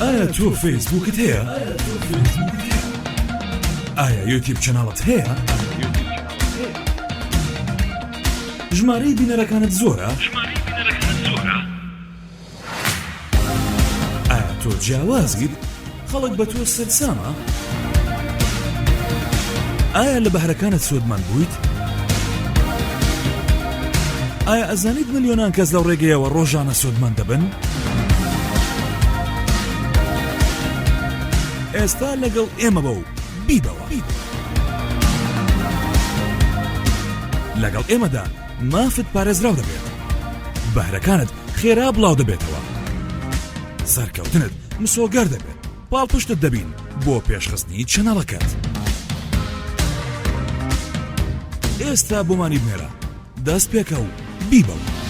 ئایا تۆ فەیسبووکت هەیە؟ ئایا یوتیوب channel ت هەیە؟ ژمارەی بینەرەکانت زۆرە؟ ئایا تۆ جیاوازیت؟ خەڵک بە تۆ سەرسامە؟ ئایا لە بەهرەکانت سوودمەند بوویت؟ ئایا ئەزانیت ملیۆنان کەس لەو ڕێگەیەوە ڕۆژانە سوودمەند دەبن؟ ئێستا لەگەڵ ئێمە بە و بیبەوە. لەگەڵ ئێمەدا مافت پارێزراو دەبێت. بەهرەکانت خێرا بڵاو دەبێتەوە. سەرکەوتنت مسۆگەر دەبێت. پاڵپشتت دەبین بۆ پێشخستنی channel ەکەت. ئێستا بۆمانی بنێرە. دەست پێکە و بیبەوە.